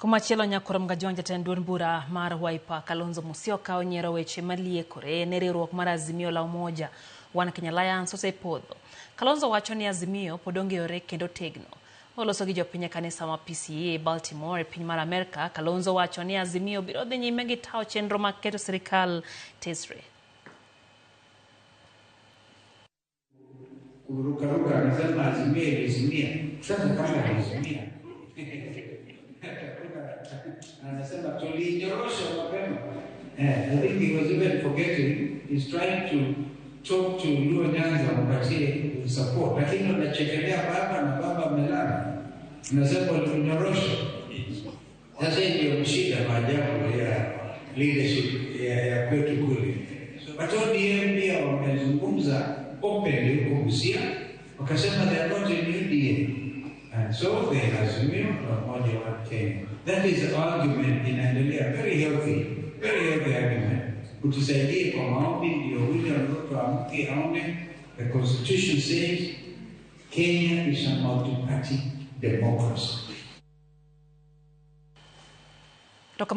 Komachielo Nyakwar Mgajwang' jatend duond bura mar Wiper Kalonzo Musyoka onyiero weche maliekore ne riwruok mar Azimio la Umoja One Kenya Alliance osepodho. Kalonzo wacho ni Azimio pod ongeyore kendo tegno. Oloso gi jopiny e kanisa ma PCEA Baltimore e piny mar Amerka, Kalonzo wacho ni Azimio biro dhi nyime gi tawo chenro mag keto sirikal tesre. Kurukaruka anasema Azimio ilizimia. Sasa kama ilizimia anasema tulinyorosha mapema. I think he was even forgetting, he's trying to talk to Luo Nyanza wapatie support, lakini wanachekelea baba na baba amelala, anasema walinyorosha. Sasa hii ndio shida maajabu ya leadership ya kwetu kule. But ODM pia wamezungumza openly huko Busia, wakasema they are not in UDA. And so they Azimio la Umoja wa Kenya. That is the argument inaendelea, very healthy argument. Utusaidie kwa maombi ndio William Ruto amke aone the constitution says Kenya is a multi-party democracy. Toka